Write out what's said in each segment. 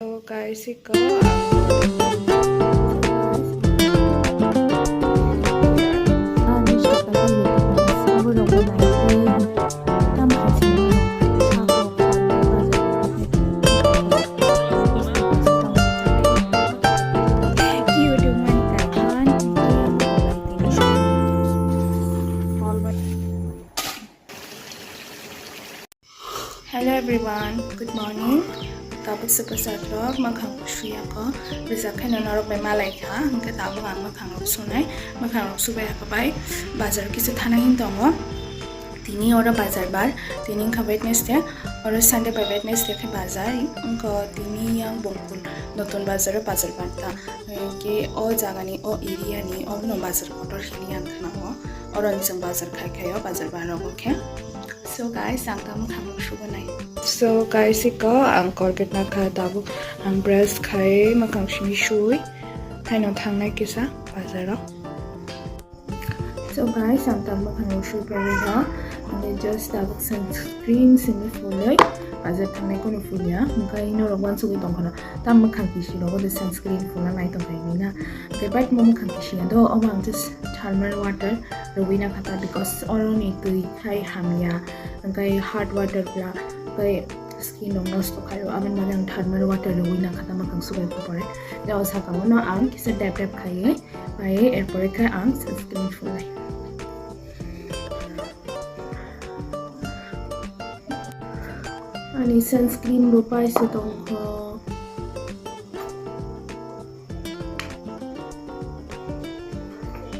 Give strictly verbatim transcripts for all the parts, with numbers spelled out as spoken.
So guys, iko Hello everyone, good morning. Tabuk super satrok, makhang suya ko, bisa kheno norok bai malai kha, hingke tabuk ang makhang rok sunai, makhang rok subai haka bai, bazar kisa thana hin tongo. Tini oro bazar bar, tini wngkha Wednesday, oro Sunday bai Wednesday khe bazar, wngkha tini yang Bongkul notun bazar o bazar bar ta, hingke o jaga ni, o area ni, o no bazar kotor hini ang khna o, oro ni chwng bazar khai khai o, bazar bar rogo khe. So guys, ang tamo khamo sugo nai. So guys, iko ang Colgate nakha tabuk ang brush khai makhang simi sui. Haino thangnai kisa bazaro. So guys, ang tamo khamo sui pari ha. Ang just tabuk sunscreen simi fulai. Bazar thangnai kono fulia. Mungkai ino rok wansugui tongkhono. Tam makhang kisi rogo de sunscreen fula nai tongkha ini na. Te bat mo makhang kisi do, obo ang just thermal water rwi na kha ta, because oro ni twi khai hamya, hingkai hard water bla, hingkai skin rok nosto khai o, aboni bagwi ang thermal water rwi na kha ta makhang subai pore. Te o saka o no ang kisa dap dap khai, khai erpore khe ang sunscreen fulai. Ani sunscreen bo paisa tongkho.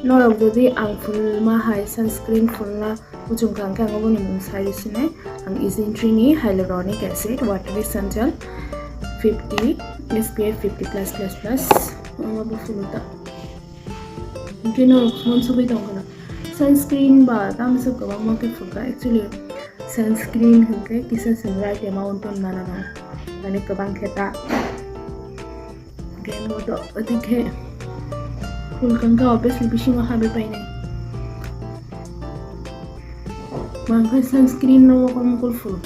Norok jodi ang fulma hai sunscreen fulna muchung kha, hwnkhe ang oboni mung sai rw sinai. Ang Isentry ni hyaluronic acid water essential fifty, S P F fifty plus plus plus, omo bo fulu ta. Hwnkhe norok mon sugui tong khna. Sunscreen ba tamsa kwbangma khe phulkha. Actually, sunscreen hwnkhe kisa chwng right amount ton mana na. Mane kwbang khe ta. Hwnkhe mo to ati khe phulkha hwnkhe obviously bisingo habai painai. Mangkhe sunscreen no mokol mokol phul.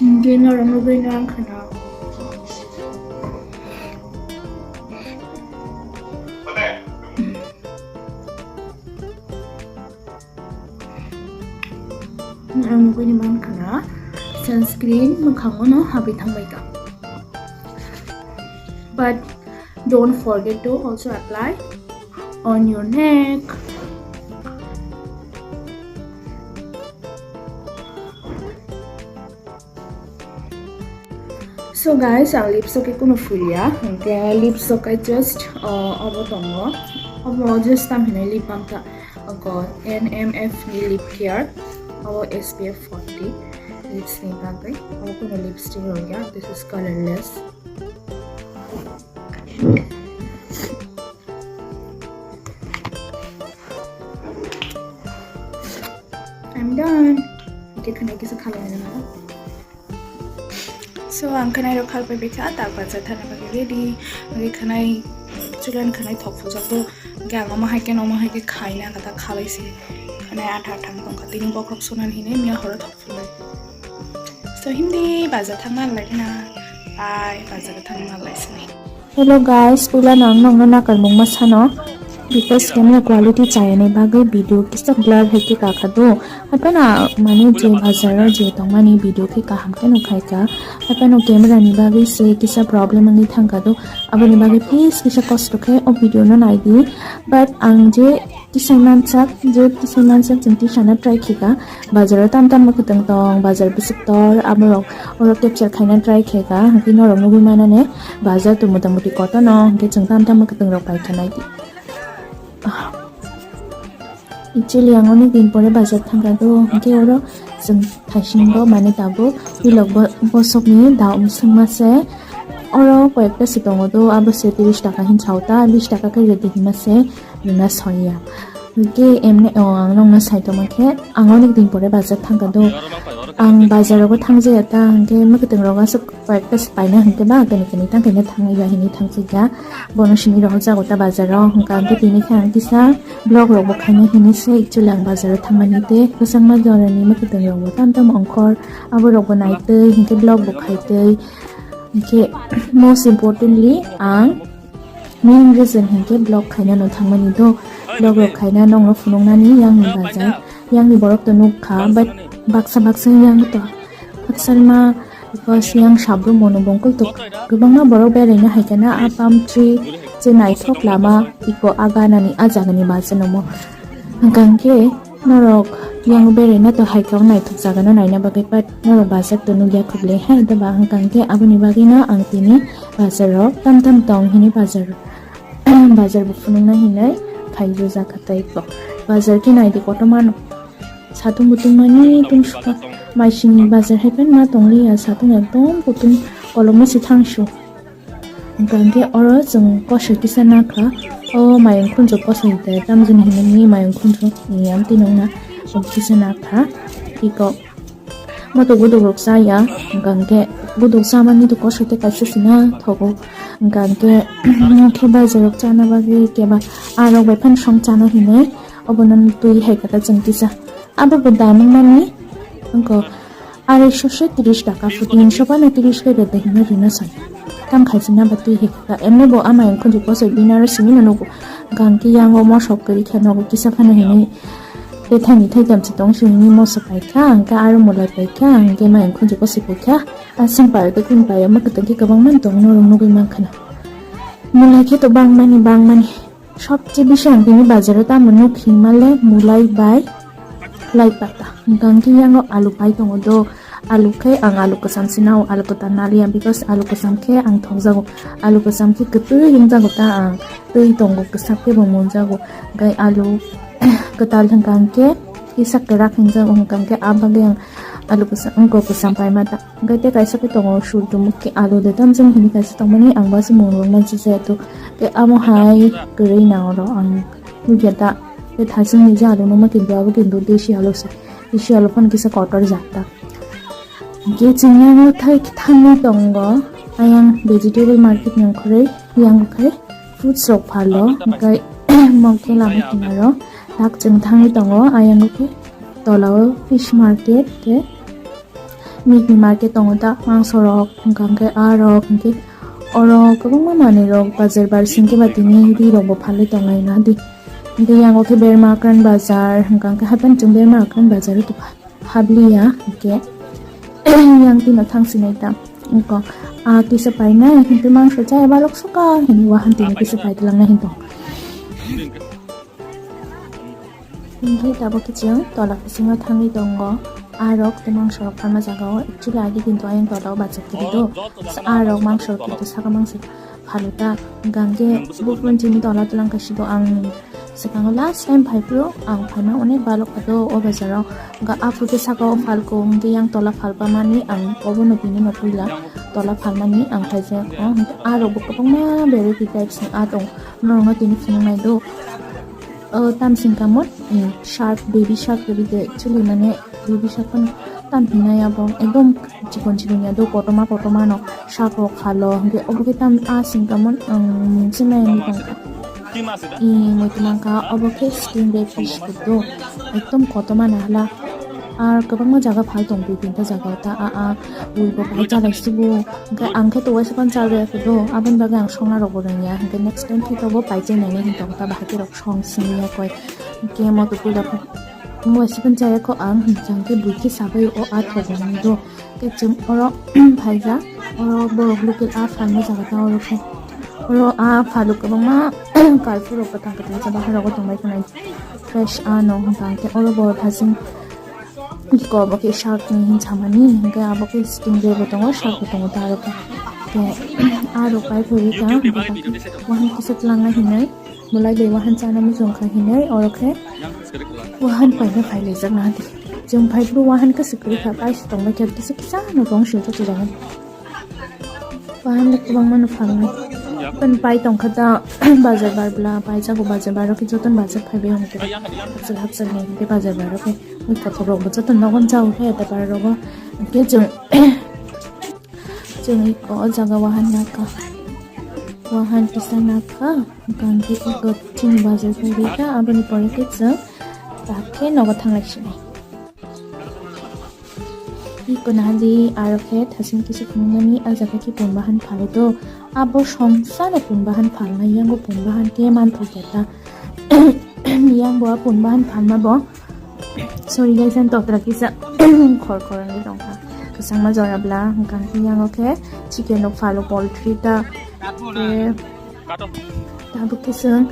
Hindi norok nugui no ang khana. Ang nugui ni man khana sunscreen mwkhango no habwi thangbai ka. But don't forget to also apply on your neck. So guys, ang lips o khe kunu fulia, hwnkhe lips o khe just, uh, obo tongo, obo just tam hinai lip balm ta, ogo N M F ni lip care, obo S P F forty lips ni bagwi, obo kunu lipstick rok ya, this is colorless. I'm done. Hwnkhe khwnai kisa khalai nang. So, ang khwnai rok khalpai bikha, tak bacha thana bagwi ready. Hwnkhe khwnai chulen khwnai thok phujak do. Hwnkhe ang omo hai khe, omo hai khe khaina kata khalai se. Khwnai atha atha wng tongkha. Tini bokhorok sunan hinwi miya horo thok phunai. So, hindi bacha thangna lai na. Bye, bacha thangna lai sinai. Hello guys, puila no ang nokno nakarmung ma sano, because camera quality chayani bagwi video kisa blur hai khe kakha do. Haphano mane je bazar o je tongmani video khe kaham khe nukhaika. Haphano camera ni bagwi se kisa problem wngwi thangka do. Aboni bagwi please kisa kosto khe o video no naidi. But ang je tisai mansak, je tisai mansak chwng tisana try khe ka. Bazar o tam tam mwkhwtwng tong, bazar bwswk tor, aborok oro capture khaina try khe ka. Hwnkhe norok nugwi manane bazar to mota moti kotor no, hwnkhe chwng tam tam mwkhwtwng rok pai khe nai di. Actually ang onek din pore bazar thangka do, hwnkhe oro chwng thaisingo mane tabuk pilok bo-, bosokni da umswngma se. Oro koyekta se tongo do, abo se tris taka hin sao ta, bis taka khe rwdi hinma se rwna soya. Hwnkhe emne o ang nokno sai tongma khe ang onek din pore bazar thangkha do. Ang bazar rogo thangjaya ta hwnkhe mwkhwtwng rogo aswk koyekta swpaina hwnkhe ba kani kani tang khaina thangwi ya hinwi thangjaya. Bono simi rohorjago ta bazar o hwnkha hwnkhe tini khe ang kisa vlog rok bo khaina hinwi se actually ang bazar o thangmani tei kwchangma jorani mwkhwtwng rok bo tam tam ongkhor abo rok bo naitwi hwnkhe vlog bo khaitwi hwnkhe most importantly ang Main reason hinkhe vlog khainano thangmani do. Vlog rok khaina nokno phunuknani yangni bazar. Yangni borok to nukha, but baksa baksa yang to haksalma, because yang sabrum bono bongkol to kwbangma borok beraina haikhe na a palm tree je naithok lama iko aganani a jagani bazar nomo. Hwnkha hwnkhe norok yang beraina to haikhe o naithok jagano naina bagwi, but norok bazar to nukya khuble hai doba. Hwnkha hwnkhe aboni bagwino ang tini bazar rok tam tam tong hini bazar bazar bo phunukna hinwi phai rwjak kha tei bo. Bazar khe nai di kotorma no. Satung butung mani tungsukha. Maisingni bazar hai phano ma tongliya, satung ekdom kutung kolomno se thangsu. Hwnkha hwnkhe oro chwng kosoi kisa nakha. O mayung khunju kosoi de tamjani hinwi mayung khunju ni amtwi nungna kisa nakha. Tiko. Moto guduk rok chaya, hwnkha hwnkhe guduk chamani to kosoi tei kaisa sina thogo, hwnkha hwnkhe khe bazar rok chana bagwi keba a rok bai phano song chana hinwi obono twi hai khe ta chwng kisa. Abo bo damung mani wngkha arai sho se tris taka, phuti hinwi sopano tris khe bede hinwi rina sai. Tam khaisina ba twi hai khe ta emne bo ama wngkha je kosoi bini aro simi no nugo, hwnkha hwnkhe yango mosok kwrwi khe nogo kisa phano hinwi. Tei thani thai tamsa tong sini moso paikha, hwnkhe aro mulai paikha, hwnkhe mayung khunju kosoi paikha. Aswng paio tei kunu paio, mwkhwtwng khe kwbangma tong norok nugwi mankha na. Mulai khe to bangmani, bangmani. Sobse bisi ang tini bazaro tamo nuk himale mulai bai lai pata. Hwnkhe yango alu pai tongo do. Alu khe ang alu kwcham se nao, alu kwtal naliya, because alu kwcham khe ang thokjago. Alu kwcham khe kwtwi wngjago ta ang, twi tongo, kwchak khe bo munjago. Hwnkhe alu kwtal hwnkha hwnkhe kisa kwrak hwnjago, hwnkha hwnkhe a bagwi ang alu kwcham, wngkha kwcham paima ta. Hwnkhe tei kaisa khe tongo surdumuk khe alu de tamjani hinwi kaisa tongmani ang bo se mung rwna jesa ya to. Tei amo hai kwrwi na oro ang nukya ta. Tei thasingni je alu nukma khe bo abo khe desi alu se. Desi alu phano kisa kotor jak ta. Hwnkhe chwng yango thai thangwi tongo, ayang vegetable market ni ongkhorwi, yango khe fruits rok phalo, hwnkhe mokhe lama kinaro tak chwng thangwi tongo, ayango khe tolao fish market khe meat ni market tongo ta, mangso rok, hwnkha hwnkhe a rok, hwnkhe oro kwbangma manwi rok bazar bar singkhe ba tini ri rok bo phalwi tongnai na di. Hwnkhe yango khe Berma Akran bazar, hwnkha hwnkhe haphang chwng Berma Akran bazar o tongkha. Habliya hwnkhe yang tino thang sinai ta. Wngkha, ah, kisa painai, hwnkhe mangso chaya balok suka, hwnwi wahan tino kisa pai twlangnai hwnkhe. Hwnkhe tabuk khe chwng tola bisingo thangwi tongo. Ah rok tei mangso rok phalma jaga o, actually agi din to ayang tola o bachai kwrwi do. Ah rok mangso rok khe saka mangso. Phaluta, hwnkha hwnkhe buphang chini tola twlang kaisa do ang swkango last time phaiphuru ang phaima onek balok kha do o bazaro. Hwnkha aphuru khe saka o phalko hwnkhe yang tola phalpamani ang obono tini no puila tola phalmani ang phaijak o, hwnkhe ah rok bo kwbangma variety types ni ah tong norokno tini phunuknai do. O tamsing kamot, eh, shark, baby shark kwrwi de chwlwi mane baby shark phano tam hinai abo ekdom chikon chikon ya do kotorma kotorma no shark rok phalo hwnkhe obo khe tam a sing kamon ang mungsa nai wngwi tongkha. I muitu mankha obo khe stingray fish kwrwi do ekdom kotorma no hala. Ar kwbangma jaga phal tong dui tinta jaga ta a a ui bo bai chalai sugo hwnkhe ang khe to waisa phano chalai ya khe do aboni bagwi ang songna rok bo rwngya hwnkhe next time khe to bo pai chenai nai hwn tong ta bahai khe rok. Song sini ya koi. Hwnkhe moto puila pho. Mo sipan chaya kho ang hwnkhe bui khe sabai o a thok do. Khe chwng oro phaijak. Oro borok local a phalma jaga ta oro khe. Oro a phaluk kwbangma kalphuru kwthang kwthang sa bahai rogo tongbai khwnai. Fresh a no hwnkha hwnkhe oro bo thajing. Iko abo khe shark ni hinsamani, hwnkhe abo khe stingray bo tongo, shark bo tongo ta aro khe. Khe aro pai phai rwkha, hwnkhe wahan kisa twlangna hinwi, mwlai bai wahan chana muchung kha hinwi, oro khe wahan paina phai laijak na di. Chwng phai phuru wahan khe swkri kha, kaisa tongbai khe kisa kisa no tong swijak jagani. Wahan le kwbangma no phalnai. Pen pai tongkha ta bazar bar bla, pai jago bazar bar khe joton bazar phaibai hwnkhe. Hapsal hapsal ni hwnkhe bazar bar khe ui kothok rok bo joton nogon jao khe ta bar rogo. Hwnkhe chwng, chwng iko o jaga wahan nakha. Wahan kisa nakha. Hwnkhe iko chini bazar phaibai kha, aboni pore khe chwng tak khe nogo thanglai sinai. Iko nahali aro khe thasing kisa phunukmani, a jaga khe pun bahan phalo do. Abo songsa no pun bahan phalna, yango pun bahan khe manthok ya ta. Yang bo a pun bahan phalma bo. Sorry guys, ang totra kisa khor khor wngwi tongkha. Kwchangma jora bla, hwnkhe yango khe chicken rok phalo, poultry ta. Khe Tabuk khe chwng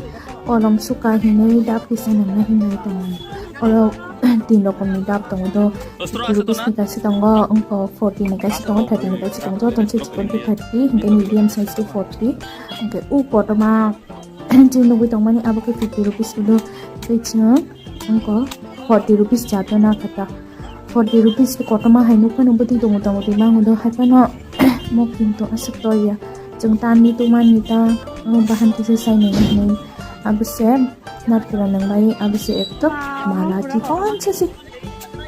kolom suka hinwi dap kisa nangna hinwi tongo. Oro tin rokomni dap tongo do, fifty rupees ni kaisa tongo, wngkha forty ni kaisa tongo, thirty ni kaisa tongo, joto se chikon khe thirty, hwnkhe medium size khe forty, hwnkhe u kotorma chwng nugwi tongmani abo khe fifty rupees hwdo, tei chwng wngkha forty rupees jato na kha ta. Forty rupees khe kotorma hai nukphano bwtwi tongo, tongo twi mango do, hai phano moktin to aswk toya. Chwng tamni tongmani ta, o bahan kisa sai nai hinwi. Abo se natkula nang bai, abo se ekdom mala chikonsa se.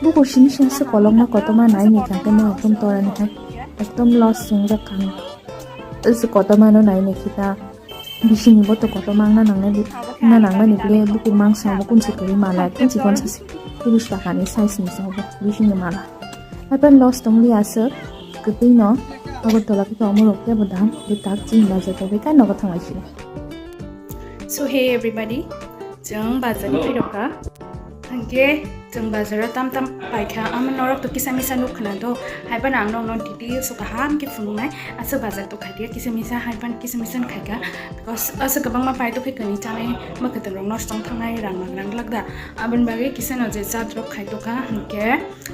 Bukur simi simi se kolokma kotorma nai ni kha khe mo ekdom tora ni hai. Ekdom loss chwng jak kha. Ese kotorma no nai ni khe ta. Bisingni bo to kotorma wngna nangnai, wngna nangmani ble bukur mangsa bo kunchi kwrwi mala, kunchi gonsa se tiris taka ni size ni se obo bisingni mala. Hapan loss tong li aswk kwtwi no Agartala khe tongma rok tei bo dam tei tak chini bazar tei bai kha nogo thanglai sini. So hey everybody, chwng bazar ni phirok kha. Hwnkhe chwng bazaro tam tam paikha, amo norok to kisa misa nuk khna do, hai phano ang nokno details o kaham khe phunuknai. Aswk bazar to khaikhe kisa misa, hai phano kisa misa no khaikha. Because aswk kwbangma pai to khe kwnwi chanai mwkhwtwng rok nosto wng thangnai, rang mang rang glak da. Aboni bagwi kisa no je jat rok khai tokha, hwnkhe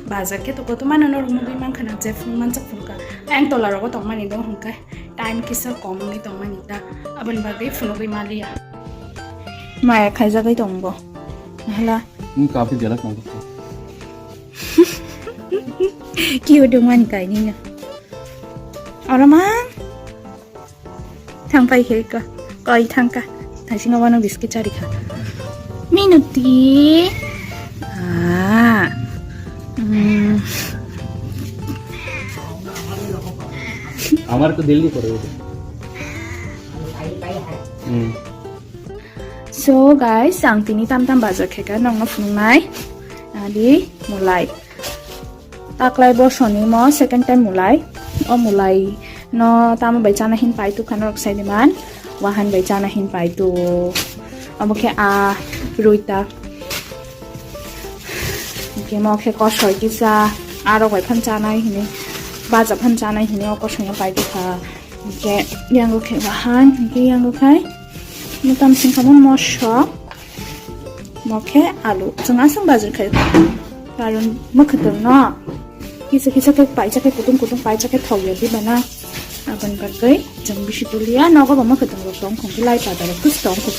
bazar khe to kotorma no norok nugwi mankha na, je phunuk manjak phunukha. Ayang tola rogo tongmani do hwnkhe time kisa kom wngwi tongmani ta, aboni bagwi phunugwi maliya. Maya khaijagwi tong bo. Hala. Ni kapi belak nang. Kiyo dongmani kainino. Oro mang. Thang pai khe ka. Koi thang ka. Thasing wano biscuit chari kha. Minuti. Ah. Hmm. আমার তো দিল্লি করে ওটা। হুম। So guys, ang tini tam tam bazar khe kha nokno phunuknai. Adi mulai. Taklai bosoni mo second time mulai. O mulai no tamo bai chana hin pai tukha norok sai diman. Wahan bai chana hin pai tu. Abo khe a ruita. Hwnkhe mo khe kosoi kisa, arok bai phan chanai hini, baja phan chanai hini o kosoi no pai tongkha. Hwnkhe yango khe wahan, hwnkhe yango khai mutam singkha mo moso, mo khe alu. Chwng aswk bazar khai karon mwkhwtwng no kisa kisa khe paisa khe kutung kutung paisa khe thok ya diba na. Aboni bagwi chwng bisi tuliya, nogo bo mwkhwtwng rok tong khon khe lai pada rok khe tong khon.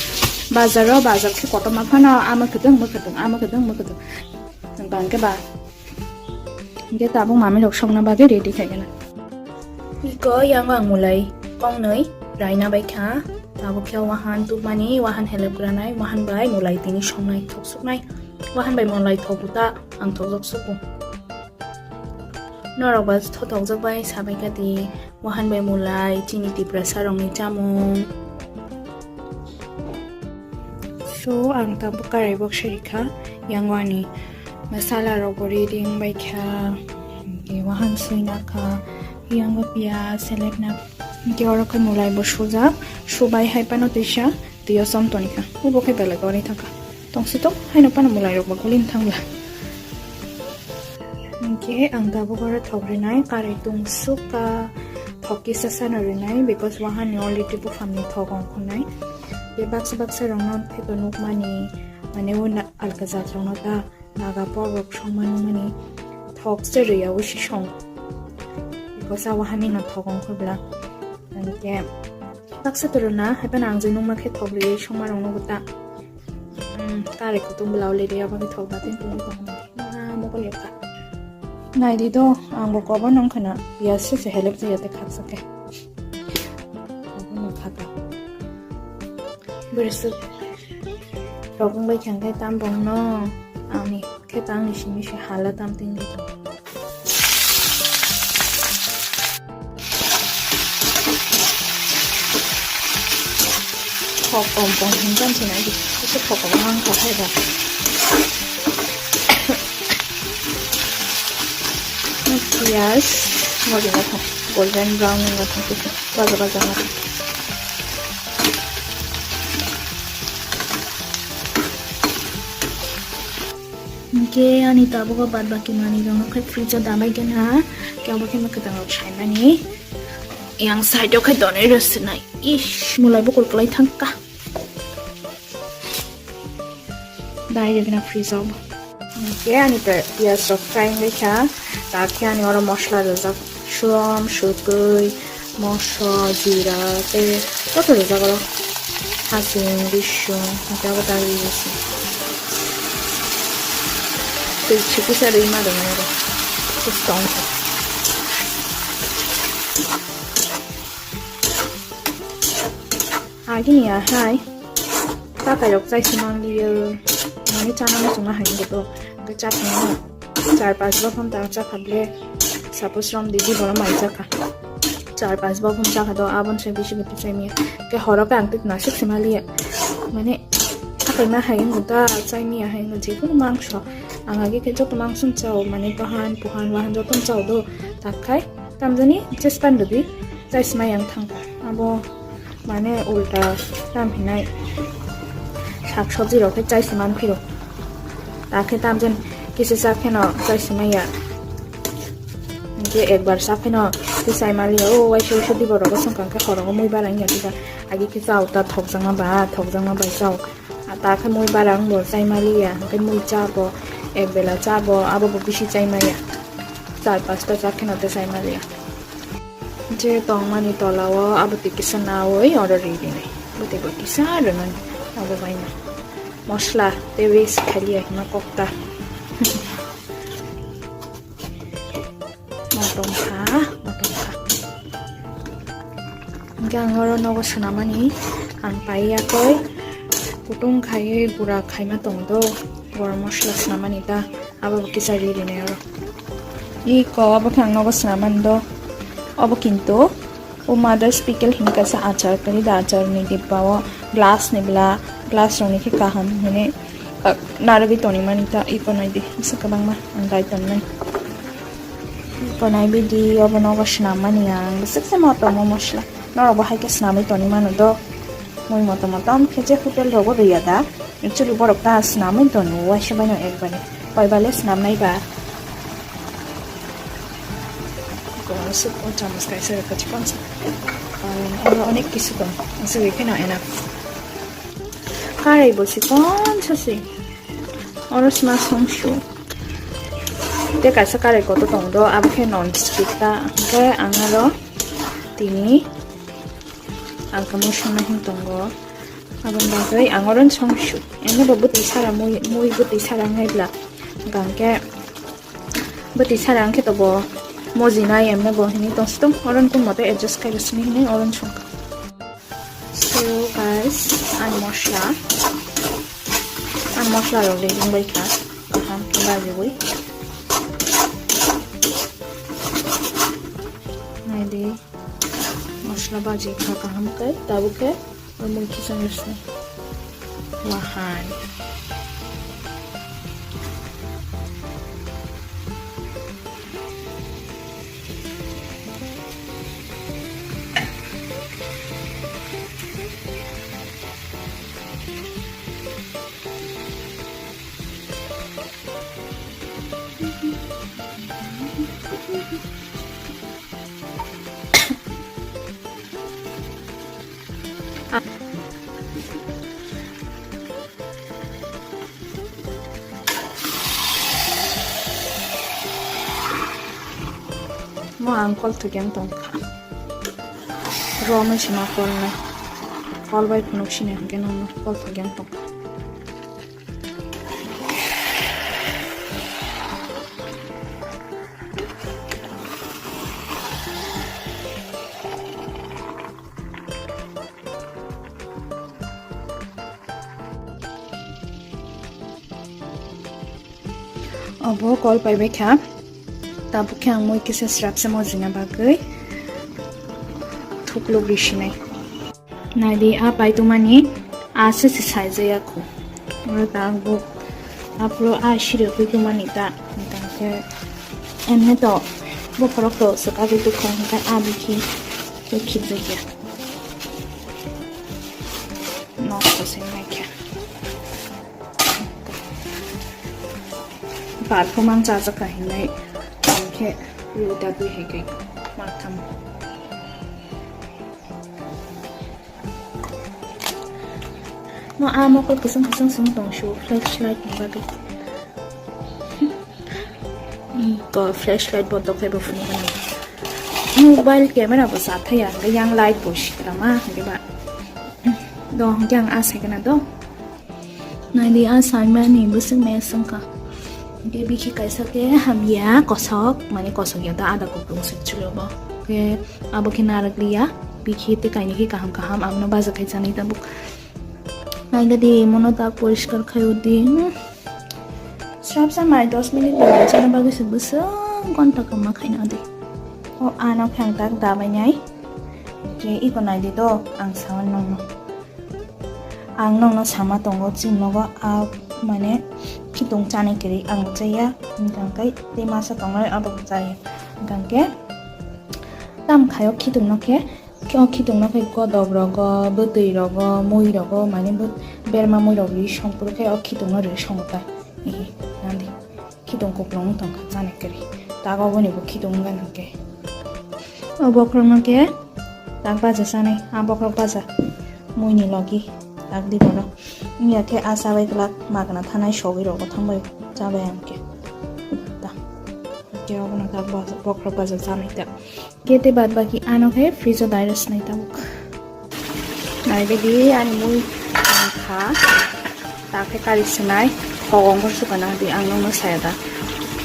Bazar o bazar khe kotorma phano, a mwkhwtwng, mwkhwtwng, a mwkhwtwng, mwkhwtwng. Chwng tong khe ba. Hwnkhe tabuk mami rok songna bagwi ready khai gana. Iko yang ang mulai kongnwi raina bai kha. Tabuk khe wahan tubmani, wahan helep granai, wahan bai mulai tini songnai, thok suknai. Wahan bai mulai thok uta, ang thok jok suku. Norok ba thothokjak bai sabai kha di, wahan bai mulai, chini Tiprasa rokni chamung. So, ang tabuk karai bok sari kha, yang wani masala rok bo ready wng bai kha, hwnkhe wahan sui na kha, yang bo piyaj selek na, hwnkhe oro khe mulai bo sujak, subai hai phano twisa twi o chom toni kha, ubo khe belai gori thang kha. Tongsi tong haino phano mulai rok bo guli thang bla. Hwnkhe ang tabuk oro thok rinai, karai tungsuk ka thok kisa sano rinai, because wahan ni already buphang ni thok ongkhornai. Tei baksa baksa rok no khe to nukmani, mane o na-, alka jat rok no ta naga pok rok songma nukmani thok se ri ya, o si song. Because a wahan ni no thok ongkhor bla. Hwnkhe baksa to rwna, hai phano ang je nukma khe thok ri songma rok no ta. Hmm, kare kutung bela o lele aboni thok batin tungwi tongmani. Ah, mokol yakha. Nai di do, ang bo kobo nang khana. Piyaj se se helep se yate khaksa khe. Kobo nang khaka. Rwswk rok wngbai kha hwnkhe tam bongno ani khe tangni simi se hala tam twi wngwi tongo. Khok om tong hwnjani sina agi kisa khok om mang kha hai ba. Piyaj mori wngkha, golden brown wngkha, baja baja wngkha. Hingke ani tabuk o bad baki manwi rok no khe fridge o dabai khe na, khe obo khe mwkhwtang rok saimani. Yang side o khe tonwi rw swnai. Ish, mulai bukur kwlai thang kha. Dai rwgwna fridge o. Hingke ani pi-, piyaj rok fry wngwi kha. Ta khe ani oro mosla rwjak. Suam, sutwi, moso, jira, tei joto rwjak oro. Hasing, bising, hingke abo dagri rwsing. Twi chikisa rwi ma rwmani oro. Tei tong kha. Agini ahai takairok chaisi manliyo, mane chana muchungma hai wngkhe to, hwnkhe chaphangno char panch bokhom ta chakha ble, suppose romdi di bono mai chakha, char panch bokhom chakha to, aboni se bisi bisi chaimiya, khe horo khe ang twi nasik se manliya, mane takaima hai wngkhe ta, chaimiya hai wngkhe jekunu mangso, ang age khe joto mangso chao, mane tohan, puhan, wahan joto chao do, tak khai tamjani chespan rwdi, chaisi mai ang thangkha, abo. Mane ulta tam hinai sak sabji rok khe chaisi man phiro. Ta khe tamjani kisa chak kheno chaisi maya. Hingke ekbar chak kheno khe chai maliya. O waisa waisa dibo rogo songkang khe khorogo mui barang ya kisa. Agi khe chao ta thokjakma ba, thokjakma bai chao. A ta khe mui barang bo chai maliya. Hingke mui cha bo, ek bela cha bo, abo bo bisi chai maya. Char pasta chak kheno te chai maliya. Je tongmani tola o abo twi kisa nawi oro ri rinai. Bo tei bo kisa rwnani abo baino. Mosla tei waste khaliya hima kokta. Motom kha, motom kha. Hingke ang oro nogo swnamani ang pai yakoi kutung khaiwi gura khaima tong do. Gorom mosla swnamani ta. Abo bo kisa ri rinai oro. Iko obo khe ang nogo swnamani do. Obo kintu o mother's pickle hinwi kaisa achar kwrwi da, acharni dibba o glass ni bwla, glass rokni khe kaham hinwi, ah, narwgwi tonwi mani ta iko naidi bwswk kwbangma ang dai tonmani. Iko naibidi obo nogo swnam mani ang bwswk se motom o mosla norok bo hai khe swnamwi tonwi mano do. Mui motom motom khe je hotel rogo rwya da. Actually borok ta swnamwi tongo, waisa baino ekbari. Koiba le swnamnai ba? Kono suk o chamus kaisa rwkha chikon sa. Aro onek kisu tong. Aswk kheno enough. Karai bo chikon sa se. Oro sma songsu. Tei kaisa karai kotor tong do, abo khe non stick ta. Hwnkhe ang aro tini alkamo songna hin tongo. Aboni bagwi ang oro songsu. Eno bo bwtwi sara mui, mui bwtwi sara wngnai bla. Hwnkhe bwtwi sara wngkhe to bo mojinai emne bo hinwi tongsi tong. Oro kun mote adjust khai rwsini hinwi oro songkha. So guys, ang mosla, ang mosla rok ready wngbai kha. Kaham khe bajiwi. Naidi. Mosla baji kha kaham khe, tabuk khe omo kisa rwsni wahan. Mo ang kol thwk yang tong kha. Romwi sima kol nai. Kol bai phunuk sini hwnkhe nokno kol thwk yang tong kha. Obo kol paibai kha. Tabuk khe ang mui kisa srapsa mojina bagwi thukluk risinai. Naidi a paitumani a se se saijaya kho. Oro tabuk aphuru a sirikwi tumani ta. Tangkhe emne to bokhorok to swkagwi tukhong hwnkhe a bikhi to khibjakya. Nosto se naikha. Bar pho mang chajak ka hinwi, ang khe rwi da twi hai kai ma tham. No, a mokol kwchwng kwchwng swng tong su, flashlight ni bagwi. Hmm, to flashlight bo tok phai bo phunuk gana. Mobile camera bo sa thaya, hwnkhe yang light bo sikla ma, hwnkhe ba. Do, hwnkhe ang a sai gana do. Naidi a saimani bwswk maya swngkha. Hwnkhe bikhi kaisa khe hamya kosok, mane kosok ya da ada kuplung se chulo bo. Khe abo khe narakliya, bikhi tei kainwi khe kaham kaham, abono baja khai chanai tabuk. Naigadi mono tak poriskar khai udi. Hmm. Srapsa mai dos minute ni chana bagwi se bwswk gonta kama khaina adi. O ano khe ang tak dabai nai. Khe iko naidi do ang sawan nongno. Ang nongno sama tongo, chini nogo a mane khitung chani kwrwi ang chaya, hwnkhe tei masa tongnai abo chaya. Hwnkhe tam khaio khitung no khe, o khitung no khe godok rogo, bwtwi rogo, mui rogo, mane berma mui rok ri song phuru khe o khitung no ri songo ta. Nandi. Khitung kuplung wng tongkha chani kwrwi. Tak oboni bo khitung wngkha hwnkhe. O bokhorokno khe tak baja chanai, a bokhorok baja muini logi tak di borok. Wngya khe a chabai glak magna thanai sogwi rogo thangbai chabai ang khe. Ta. Khe obono tak baja, bokhorok baja chanai ta. Kete bad baki ano khe fridge o direct nai tabuk. Nai bedi ani mui kha ta khe kari sinai thogong khe suka na di ang nokno saya da.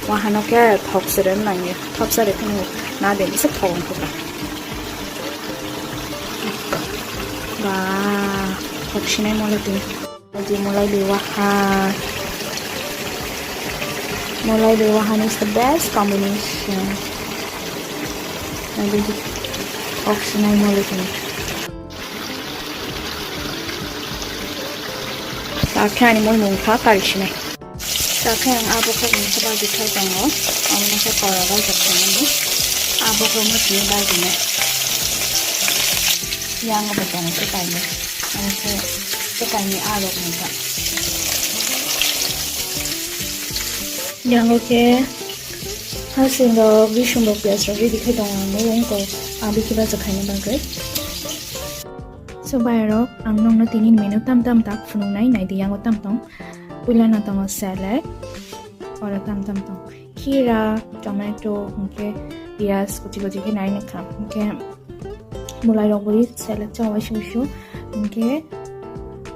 Wahano khe thok sere nang ye thok sere phano na de se thogong khe. Ba thok sinai mole tini. Adi mulai bai waha. Mulai bai wahan is the best combination. Adi ok sinai mulai tini. Takhe ani mui mungkha kari sinai. Takhe ang abo khe mungkha bagi thai tongo. Amo khe kora bai jak tongo. Abo khe mui sini bagi nai. Yang abo tongo khe kainai. Ang khe tei kainwi a rok nungkha. Yango khe hasing rok, bising rok, piyaj rok ready khai tongo ang nung ko abi khe bacha khaina bagwi. So bhai rok, ang nungno tini menu tam tam tak phunuknai, naidi yango tam tong. Puila no tongo salad, oro tam tam tong. Khira, tomato, hwnkhe piyaj kuchi kuchi khe nai nukha. Hwnkhe mulai rok bo ri salad chao waisa waisa. Hwnkhe,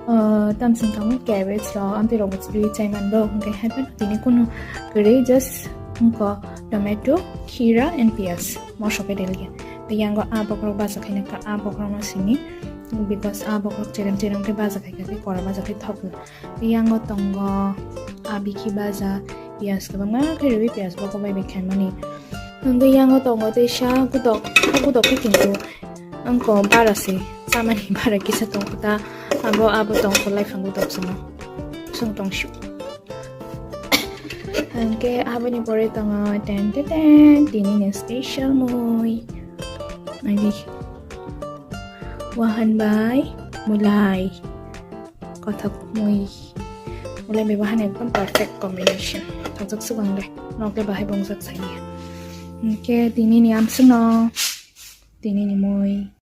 ah, tamsong tamo cabbage rok, amtwi rok bo chiri chai man rok. Hwnkhe hai phano tini kunu kwrwi just wngkha tomato, khira and piyaj. Moso khe delia. Tei yango a bokhorok bacha khai nukha, a bokhorok no simi. Because a bokhorok cherem cherem khe bacha khai kha khe kora bacha khai thok. Yango tongo a bikhi baja, piyaj kwbangma khe rwi piyaj bo kobai bai khaimani. Hwnkhe yango tongo teisa kutok, kutok khe kintu wngkha bara se chamani bara kisa tongkha ta, abo, abo tongkha laifang kutok sano. Song tongsu. Hwnkhe aboni pore tongo ten ten ten, tini ni special mui. Naidi. Wahan bai mulai. Kothok mui. Mulai bai bahai ekdom perfect combination. Thokjak swkang le. Nok le bahai bongjak saini. Hwnkhe tini ni amswkno. Tini ni mui.